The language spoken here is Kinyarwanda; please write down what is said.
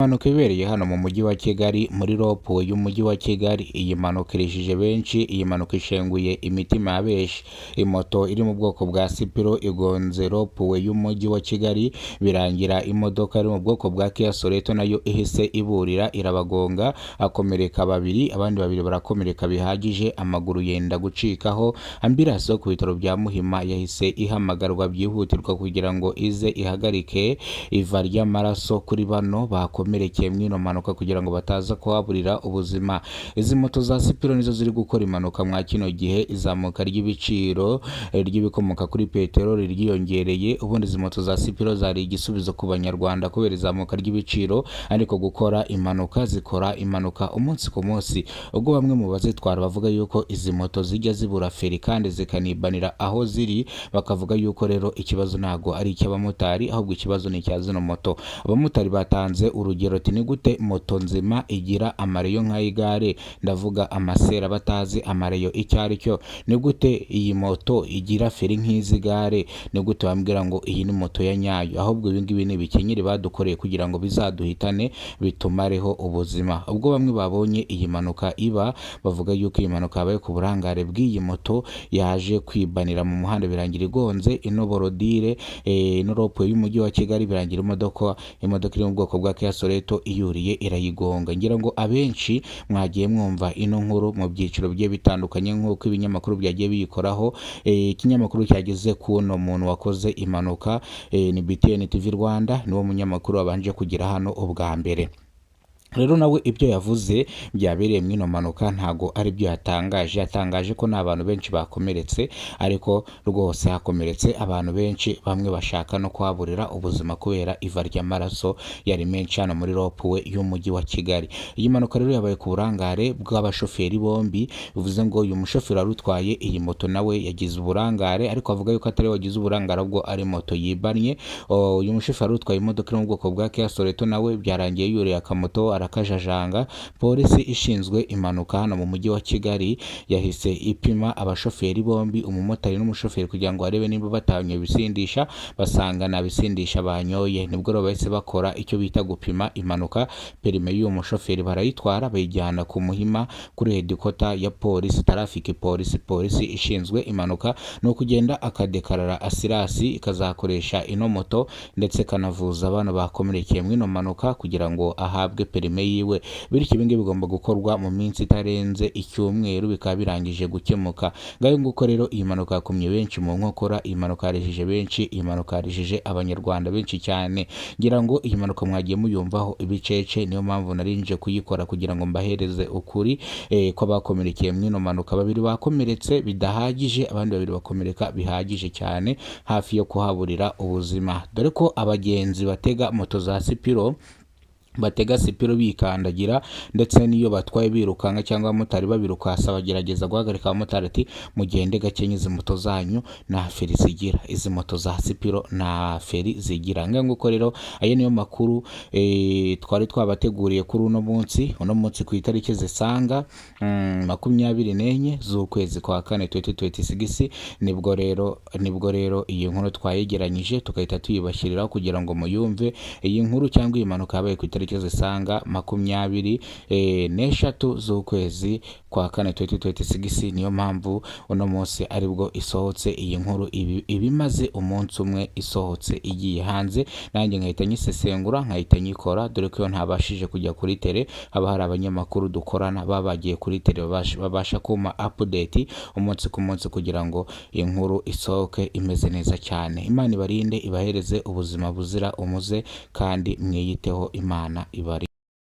Impanuka ibereye hano mu mujyi wa Kigali muri rond-point y'umujyi wa Kigali. Iyi mpanuka irijije benshi, iyi mpanuka ishenguye imitima ya benshi. Imoto iri mu bwoko bwa Sipiro igonze rond-point y'umujyi wa Kigali, birangira imodoka iri mu bwoko bwa Kia Sorento nayo ihise iburira irabagonga, hakomereka babiri, abandi babiri barakomereka bihagije, amaguru yenda gucikaho. Ambulance yo ku bitaro bya Muhima yahise ihamagarwa byihutirwa kugira ngo ize ihagarike iva ry'amaraso kuri bano bakomerekeye mw'ino mpanuka kugira ngo bataza kuhaburira ubuzima. Izi moto za Sipiro nizo ziri gukora impanuka mwa kino gihe izamuka ry'ibiciro ry'ibikomoka kuri peteroli ryiyongereye. Ubundi izi moto za Sipiro zari igisubizo ku Banyarwanda kubera izamuka ry'ibiciro, ariko gukora impanuka zikora impanuka umunsi ku munsi. Ubwo bamwe mu bazitwara bavuga yuko izi moto zijya zibura feri kandi zikanibanira aho ziri, bakavuga yuko rero ikibazo ntago ari icy'abamotari, ahubwo ikibazo ni icya zino moto. Abamotari batanze urugero ati ni gute moto nzima igira amareyo nk'ay'igare? Ndavuga amasera batazi amareyo icyo ari cyo. Ni gute iyi moto igira feri nk'iz'igare? Ni gute bambwira ngo iyi ni moto ya nyayo? Ahubwo ibi ngibi ni ibikenyeri badukoreye kugira ngo bizaduhitane bitumareho ubuzima. Ubwo bamwe babonye iyi mpanuka iba, bavuga yuko iyi mpanuka yabaye ku burangare bw'iyi moto yaje kwibanira mu muhanda, birangira igonze ino borodire, ino rond-point y'umujyi wa Kigali, birangira imodoka iri mu bwoko bwa Kia Sorento iyuriye irayigonga. Ngira ngo abenshi mwagiye mwumva ino nkuru mu byiciro bigiye bitandukanye nk'uko ibinyamakuru byagiye biyikoraho. Ikinyamakuru cyageze kuno muntu wakoze impanuka ni BTN TV Rwanda, niwo munyamakuru wabanje kugera hano ubwa mbere. Rero nawe ibyo yavuze byabereye mw'ino mpanuka ntago ari byo yatangaje. Yatangaje ko nta bantu benshi bakomeretse, ariko rwose hakomeretse abantu benshi, bamwe bashaka no kuhaburira ubuzima kubera iva ry'amaraso yari menshi hano muri rond-point y'umujyi wa Kigali. Iyi mpanuka rero yabaye ku burangare bw'abashoferi bombi, bivuze ngo uyu mushoferi wari utwaye iyi moto nawe yagize uburangare, ariko avuga yuko atari we wagize uburangare ahubwo ari moto yibannye. Uyu mushoferi wari utwaye imodoka iri mu bwoko bwa Kia Sorento nawe byarangiye yuriye akamoto arakajajanga. Polisi ishinzwe impanuka hano mu mujyi wa Kigali yahise ipima abashoferi bombi, umumotari n'umushoferi, kugira ngo barebe niba batanyoye ibisindisha, basanga nta bisindisha banyoye. Nibwo rero bahise bakora icyo bita gupima impanuka, permis y'uwo mushoferi barayitwara bayijyana ku Muhima kuri headquarter ya polisi, traffic polisi. Polisi ishinzwe impanuka ni ukugenda akadekarara assurance ikazakoresha ino moto, ndetse ikanavuza bano bakomerekeye mw'ino mpanuka kugira ngo ahabwe permis yiwe. Bityo ibi ngibi bigomba gukorwa mu minsi itarenze icyumweru, bikaba birangije gukemuka. Ngayo nguko rero, iyi mpanuka yakomye benshi mu nkokora, iyi mpanuka yarijije benshi, iyi mpanuka yarijije Abanyarwanda benshi cyane. Ngira ngo iyi mpanuka mwagiye muyumvaho ibicece, niyo mpamvu nari nje kuyikora kugira ngo mbahereze ukuri kw'abakomerekeye mw'ino mpanuka. Babiri bakomeretse bidahagije, abandi babiri bakomereka bihagije cyane, hafi yo kuhaburira ubuzima. Dore ko abagenzi batega moto za Sipiro batega Sipiro bikandagira, ndetse n'iyo batwaye birukanka cyangwa abamotari babirukasa, bagerageza guhagarika abamotari ati mugende gake, izi moto zanyu nta feri zigira, izi moto za Sipiro nta feri zigira. Ngaho nguko rero, ayo niyo makuru twari twabateguriye kuri uno munsi, uno munsi ku itariki zisanga 24 z'ukwezi kwa kane 2026. Nibwo rero iyi nkuru twayegeranyije tugahita tuyibashyiriraho kugira ngo muyumve. Iyi nkuru cyangwa iyi mpanuka yabaye ku itariki zisanga 23 z'ukwezi kwa kane 2026. Niyo mpamvu uno munsi aribwo isohotse iyi nkuru, iba imaze umunsi umwe isohotse igiye hanze, nanjye nkahita nyisesengura, nkahita nyikora, dore ko iyo ntabashije kujya kuri terrain haba hari abanyamakuru dukorana baba bagiye kuri terrain, babasha kumpa update umunsi ku munsi kugira ngo inkuru isohoke imeze neza cyane. Imana ibarinde, ibahereze ubuzima buzira umuze, kandi mwiyiteho. Imana ibarinde.